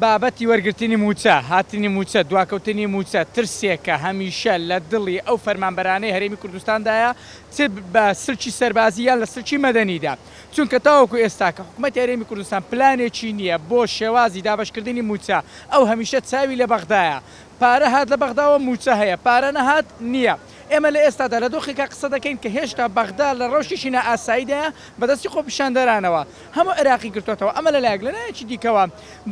بابەتی وەرگرتنی مووچە، هاتنی مووچە، دواکەوتنی مووچە، ترسێکە هەمیشە لە دڵی ئەو فەرمانبەرانەی هەرێمی کوردستاندایە، چ بە سلکی سەربازی یان لە سلکی مەدەنیدا. چونکە تاوەکو ئێستا کە حکومەتی هەرێمی کوردستان پلانێکی نییە بۆ شێوازی دابەشکردنی مووچە، ئەو هەمیشە چاوی لە بەغدایە. پارە هات لە بەغداوە مووچە هەیە، پارە نەهات نییە. ئێمە لە ئێستادا لە دۆخێکا قسە دەکەین کە هێشتا بەغدا لە ڕەوشێکی نائاساییدایە بەدەستی خۆپیشاندەرانەوە هەموو عێراقی گرتۆتەوە، ئەمە لە لایەک، لە لایەکی دیکەوە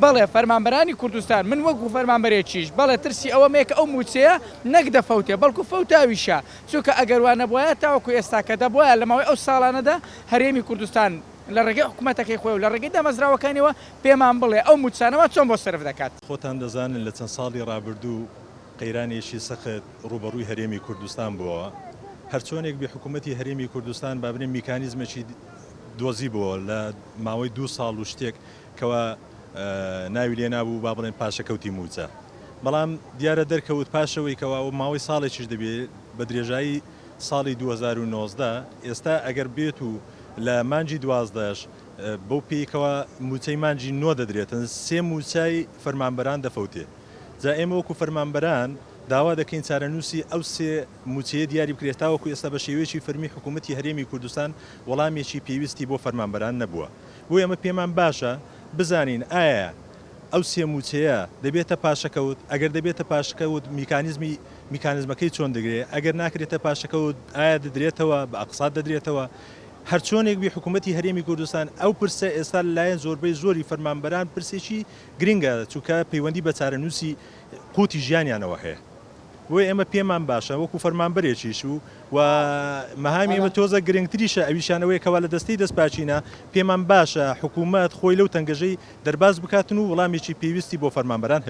بەڵێ فەرمانبەرانی کوردستان، من وەکو فەرمانبەرێکیش بەڵێ ترسی ئەوەم هەیە کە ئەو مووچەیە نەک دەفەوتێ بەڵکو فەوتاویشە، چونکە ئەگەر وا نەبوایە تاوەکو ئێستا کە دەبوایە لە ماوەی ئەو ساڵانەدا هەرێمی کوردستان لە ڕێگەی حکومەتەکەی خۆی و لە ڕێگەی دامەزراوەکانیەوە پێمان بڵێ ئەو مووچانە وا چۆن بۆ سەرف دەکات. خۆتان دەزانن لە چەند ساڵی ڕابردوو قەیرانێکی سەخت ڕووبەڕووی هەرێمی کوردستان بووەوە، هەرچۆنێک بێ حکوومەتی هەرێمی کوردستان با بڵێین میکانیزمێکی دۆزیبووەوە لە ماوەی دوو ساڵ و شتێک کەوا ناوی لێ نابوو با بڵێن پاشەکەوتی مووچە، بەڵام دیارە دەرکەوت پاشەوەی کەوا ماوەی ساڵێکیش دەبێ بە درێژایی ساڵی 2019 ئێستا ئەگەر بێت و لە مانگی دوازدەش بەو پێی کەوا مووچەی مانگی نۆ دەدرێتن سێ مووچەی فەرمانبەران دەفەوتێ. جا ئێمە وەکو فەرمانبەران داوا دەکەین چارەنووسی ئەو سێ مووچەیە دیاری بکرێت، تاوەکو ئێستا بە شێوەیەکی فەرمی حکوومەتی هەرێمی کوردستان وەڵامێکی پێویستی بۆ فەرمانبەران نەبووە. بۆیە ئێمە پێمان باشە بزانین ئایا ئەو سێ مووچەیە دەبێتە پاشەکەوت، ئەگەر دەبێتە پاشەکەوت میکانیزمی میکانیزمەکەی چۆن دەگرێت، ئەگەر ناکرێتە پاشەکەوت ئایا دەدرێتەوە، بە ئەقسات دەدرێتەوە؟ هەرچۆنێک بی حکوومەتی هەرێمی کوردستان ئەو پرسە ئێستا لەلایەن زۆربەی زۆری فەرمانبەران پرسێکی گرنگە چونکە پەیوەندی بە چارەنووسی قوتی ژیانیانەوە هەیە بۆیە ئێمە پێمان باشە وەکو فەرمانبەرێکیش و و مەهامی ئێمە تۆزە گرنگتریشە ئەویشیان ئەوەیە کەوا لە دەستەی دەستپاکینە پێمان باشە حکوومەت خۆی لەو تەنگەژەی دەرباز بکاتن و وڵامێکی پێویستی بۆ فەرمانبەران هەبێت.